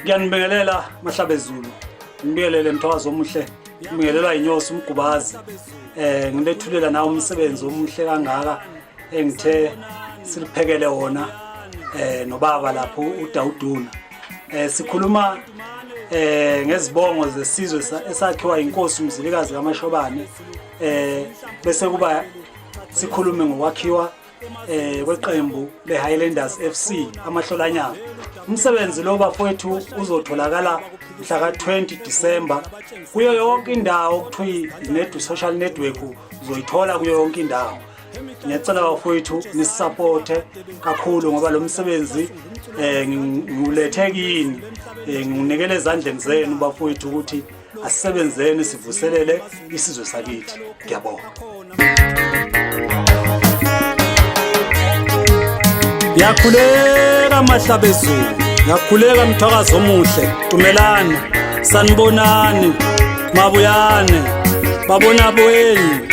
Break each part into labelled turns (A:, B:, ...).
A: Ngiyanibingelela Mahlabezulu. Ngibingelele Mthwakazi omuhle. Ngibingelelwa inyosi umgubazi. Ngilethulela nawo umsebenzi omuhle kangaka engithe siliphekele wona nobaba lapho uDawuduna. Sikhuluma ngezibongo zesizwe esakhiwa inkosi uMzilikazi kaMashobane, bese kuba sikhulume ngokwakhiwa kweqembu leHighlanders FC amahlolanyana. Umsebenzi lo bafowethu uzotholakala mhla ka-20 December kuyo yonke indawo kuthiwa i social network, uzoyithola kuyo yonke indawo. Ngiyacela bafowethu nisupporte kakhulu ngoba lo msebenzi ngiwulethe kini, ngiwunikele ezandleni zenu bafowethu ukuthi asisebenzeni sivuselele isizwe sakithi. Ngiyabonga. Ngiyakhuleka Mahlabezulu, ngiyakhuleka Mthwakazi omuhle, Dumelani, sanibonani, mabuyane, babona bweni.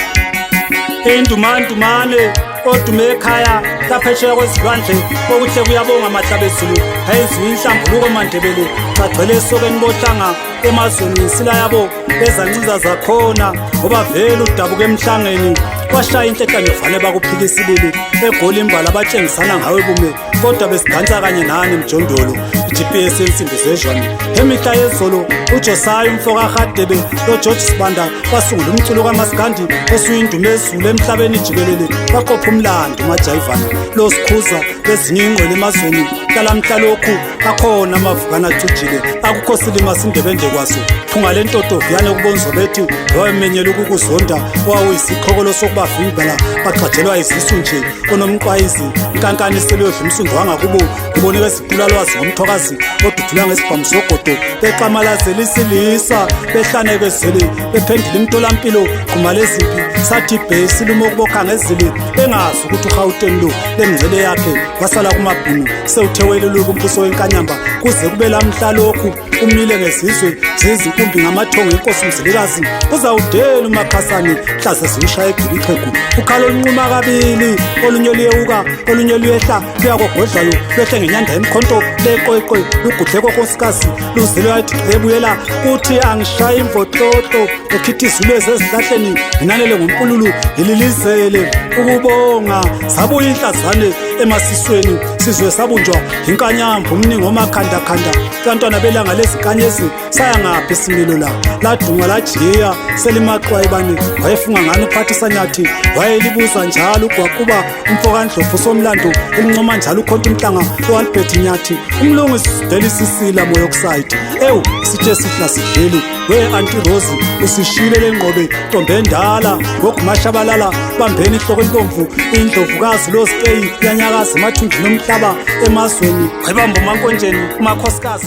A: Indumandumane odume ekhaya laphesheya kwezilwandle, okuhle kuyabonga Mahlabezulu, ayenziwa inhlambuluko maNdebele, bagcwele esokeni bohlanga emazweni insila yabo ezanciza zakhona, ngoba vele udabuka emhlangeni kwashaya inhlehlane vane bakuphika isibili eGoli imbala batshengisana ngawe bume, kodwa besidansa kanye nani mjondolo. I-GPS yensimbi zezhwane emihla yezolo, uJosaya umfo kaHadebe noGeorge Sibanda basungula umculo kaMaskandi osuyindumezulu emhlabeni jikelele, baqopha umlando uMajayivana lo sikhuza bezinye ingqwele emazweni lalamhla lokhu akhona amavukana acijile, akukho silima sindebende kwaso phunga lentotoviyane kubonzo bethi wayemenyela ukukuzonda owawuyisiqhokolo sokubavimbela bagxajelwa izisu nje onomqwayizi inkankani seluyodla umsundu wangakubo uboneka ezitulalwazi ngomthokazi odudula ngesibhamu sogodo bexamalazela isilisa behlanekezele bephendula imitholampilo gquma lezimpi sathi bhesi lumo ukubokha ngezili bengazi ukuthi uGauteng lo lemngcele yakhe wasala kumabhunu sewuthewelelwe kumbuso wenkanyamba kuze kube lamhla lokhu umile ngezizwe zizinkumbi ngamathongo enkosi uMzilikazi uzawudela umakhasane hlaze ziwushaya egibixhegu ukhalo olunquma kabili olunye luyewuka olunye luyehla luyakogodlayo lwehle ngenyanda emkhonto leqweqwe lugudle kokosikazi luzile wathi ebuyela kuthi angishaye imvokloklo ekhithi izulezi ezihlahleni nginanele ngompululu ngililizele ukubonga sabuya inhlazane emasisweni sizwe sabunjwa inkanyamba umningi omakhandakhanda kantwana belanga lezinkanyezi saya ngaphi isimilo la ladunga lajiya selimaxwayibane wayefunga ngani uphathisa nyathi wayelibuza njalo ugwaquba umfokandlovu somlando elincoma njalo ukhonta umhlanga u-Albert Nyathi umlungu delisisila moyoxide ewu sithe sihla sidleli we anti Rose usishile lengqobe ntombi endala ngogumashabalala bambeni ihloko elibomvu indlovukazi lozikeyi yanyakaza emathunjini omhlaba emazweni wayibamba umankonjeni umakhosikazi.